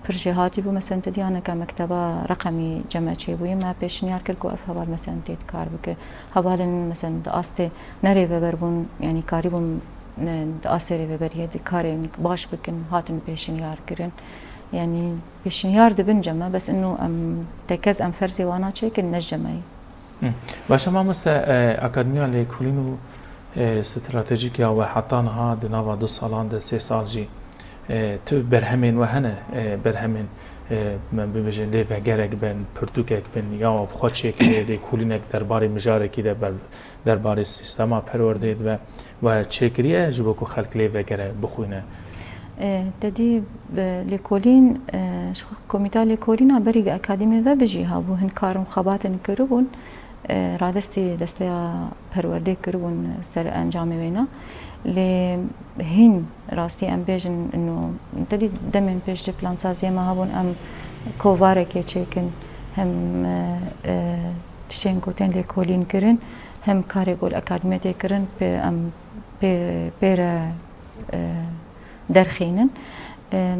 pir jêhatî bû, meselen, tu diyaneke mekteba reqemî cem me çêbûyî, me pêşniyar kir ku ev heval, meselen, tê dikar bike. Hevalên, meselen, di astê ne rêveber bûn, yanî karîbûn, e, di astê rêveberiyê de karên baş bikin, hatin pêşniyar kirin. Yanî pêşniyar dibin cem me, bes ino em tekez em ferzê wana çêkin, ne ji cem me yî. Hı. Baş e mamoste, e, Akademiya Lêkolîn û, e, Stratejîk ya we heta niha di nava du salan de, sê sal jî, e, tu berhemên we hene, e, berhemên, e, me bibêjin lêvegerek bin, pirtûkek bin, ya bi xwe çêkirê lêkolînek derbarê mijarekî de ber-, derbarê sîstema perwerdeyê dibe we çêkiriye ji bo ku xelk lê vegere bixwîne? E, te dî bi lêkolîn, e, ji xwe komîta lêkolîna berî akademî ve bijî hebû, hin kar û xebatên kiribûn, e, radestî desteya perwerdê kiribûn ser encamê wêna. Lê hîn rastî em bêjin ino, te dî demên pêş de plansaziyê me hebûn, em kovarekê çêkin, hem, e, e, tiştên ku tên lêkolîn kirin, hem karê ku li akademiyê tê kirin, pê em pê, pê re, e, derxînin. E,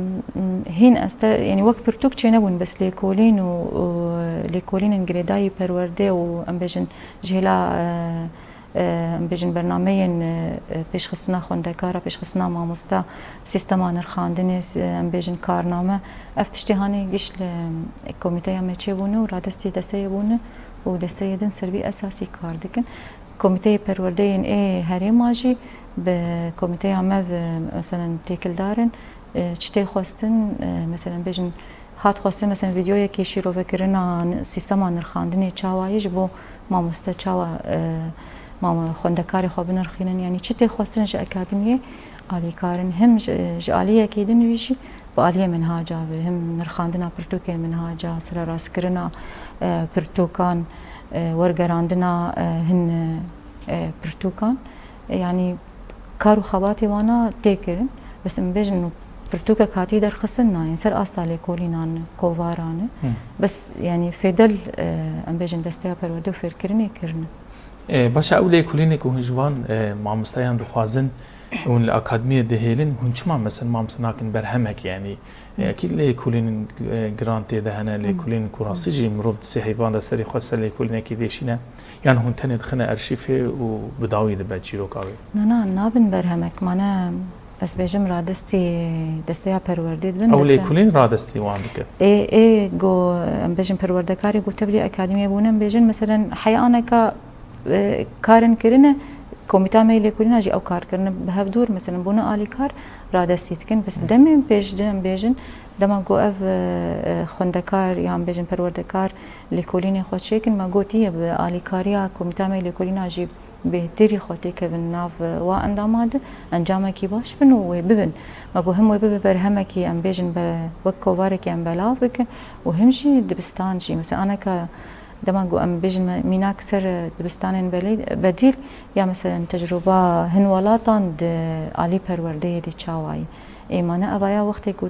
hîn ez te, yanî wek pirtûk çênebûn, bes lêkolîn û, û lêkolînên girêdayî perwerdê û em bêjin ji hêla, e, e, em bêjin bernameyên, e, pêşxistina xwendekara, pêşxistina mamosta, sîstema nirxandinê, s-, em bêjin karname. Ev tiştê hanê giş li komîteya me çêbûne û radestî desteyê bûne û desteyê din ser vî esasî kar dikin. Komîteyê perwerdeyên ê herêma jî bi komîteya me ve, meselen, têkildar in. E, çi tê xwestin, e, meselen, bêjin, hat xwestin, meselen, vîdeoyekê şîrovekirina n-, sîstema nirxandinê çawa ye ji bo mamoste çawa, e, mamo-, xwendekarê xwe binirxînin, yanî çi tê xwestin ji akademiyê alîkar in, him ji, ji aliyekî din wî jî bi aliyê minhaca ve, him nirxandina pirtûkên minhaca, sererastkirina, e, pirtûkan, e, wergerandina, e, hin, e, pirtûkan. E, yanî kar û xebatê wana tê kirin. Bes em bêjin pirtûkek hatî derxistin nayên ser asta lêkolînan, kovaran. Hı. Bes, yanî fêdel, e, em bêjin desteya perwerde û fêrkirinê kirine. E, baş e, ew lêkolînê ku hûn ji wan, e, mamosteyan dixwazin, Hûn li akademiyê dihêlin, hûn çima mesela mamoste nakin berhemek, yanî, e, ekî lêkolînên, e, giran tê de hene, lêkolînên ku rastî jî mirov di sê heyvan de serê xwe ser lêkolînekî dêşîne, yan hûn tenê dixine erşîfê û bi dawî dibe çîroka wê? Na, na, nabin berhemek. Mane ez bêjim radestî desteya perwerdê dibin. Ew deste- lêkolîn radestî wan dike. Ê, ê, go, em bêjin perwerdekarê ku tevlî akademiyê bûne, em bêjin, meselen, heya aneka, e, karin kirine, komîta me yê lêkolîna jî ew kar kirine bi hevdûr, meselen, bûne alîkar, radestî dikin. Bes demê pêş de em bêjin, dema ku ev, e, e, xwendekar yan bêjin perwerdekar lêkolînê xwe çêkin, me gotiye bi alîkariya komîta me yê lêkolîna jî bêhtirî xwe têkevin nav, e, wa endama de, encamekî baş bin û wê bibin. Me got him wê bibe berhemekî, em bêjin be-, wek kovarekî em belav bikin û him jî dibistan jî. Mesela aneka dema ku em bêjin me mînak ser, e, dibistanên belê-, bedîl ya mesela tecrûba hin welatan di alî perwerdeyê de çawa ye. Ê mane evaya wextê ku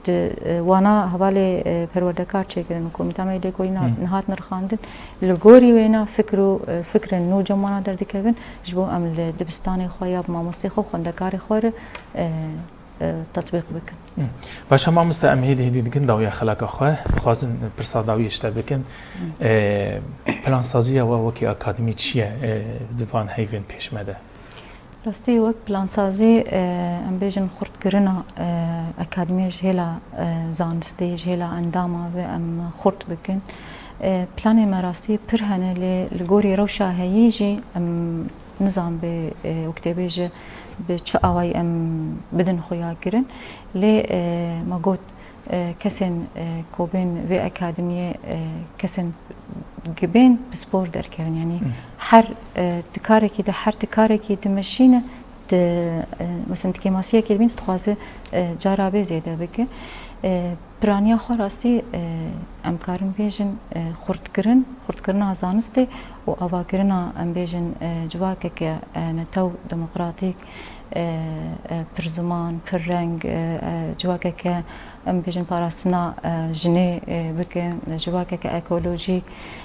di, e, wana hevalê, e, perwerdekar çêkirin û komîta me yê lêkolîna nihat nirxandin, li gorî wêna fikr û, e, fikrên nû cem wana derdikevin, ji bo em li dibistanê xwe ya bi mamostê xwe, xwendekarê xwe re, e, e, tetbîq bikin. Hı. Baş e mamoste, em hêdî hêdî dikin dawiya xeleka xwe, dixwazin pirsa dawiyê ji te bikin. E, plansaziya we wekî akademî çi ye, e, di van heyvên pêş me de? Rastî, wek plansazî, e, em bêjin xurtkirina, e, akademiyê ji hêla, e, zanistê, ji hêla endama ve em xurt bikin. E, planê me rastî pir hene, lê li gorî rewşa heyî jî em nizan bi, e, wek tê bêje bi çi awayî em bidin xuya kirin. Lê, e, me got, e, kesên, e, ku bên vê akademiyê, e, kesên gibên pispor derkevin. Yanî her, e, di karekî de, her di karekî dimeşîne, di, e, mesela di kêmasiyekê dibîn, dixwaze, e, cara bê zêde bike. E, piraniya xwe rastî, e, em karin bêjin, e, xurtkirin, xurtkirina zanistê û avakirina, em bêjin, e, civakeke, e, netew demokratîk, e, e, pirziman, pirreng, e, e, civakeke, em bêjin, parastina, e, jinê, e, bike, civakeke ekolojîk,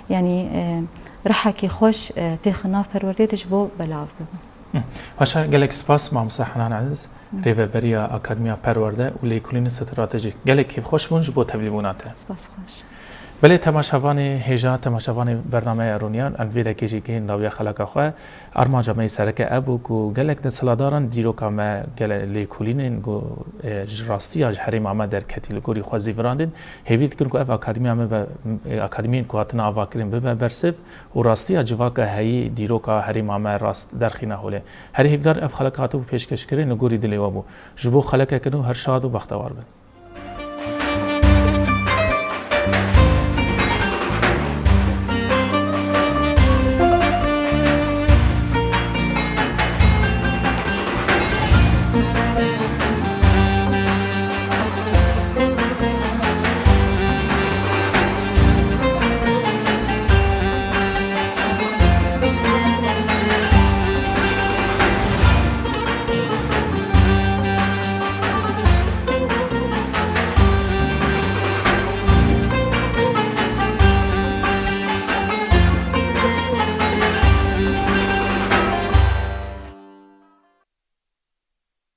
yanî, e, rihekî xweş, e, têxin nav perwerdê de ji bo belav bibe. Hı. Paşa gelek spas, Mamoste Henan Eziz, Hı. Rêveberiya Akademiya Perwerde û Lêkolînê Stratejîk. Gelek kêfxweş bûn ji bo tevlîbûna te. Spas xweş. Belê temaşevanê hêja, temaşevanê bernameya Rûniyan, em vê dekê jî gihên dawiya xeleka xwe. Armanca me yê sereke ev bû ku gelek desthilatdaran dîroka me, gele lêkolînên ku, e, ji rastiya ji herêma me derketî li gorî xwe zîvirandin, hêvî dikin ku ev akademiya me be, e, akademiyên ku hatine avakirin bibe bersiv û rastiya civaka heyî dîroka herêma me rast derxîne holê. Herî hêvdar ev xeleka hatibû pêşkêşkirin li gorî dilê we bû. Ji bo xelekeke nû her şad û bextewar bin.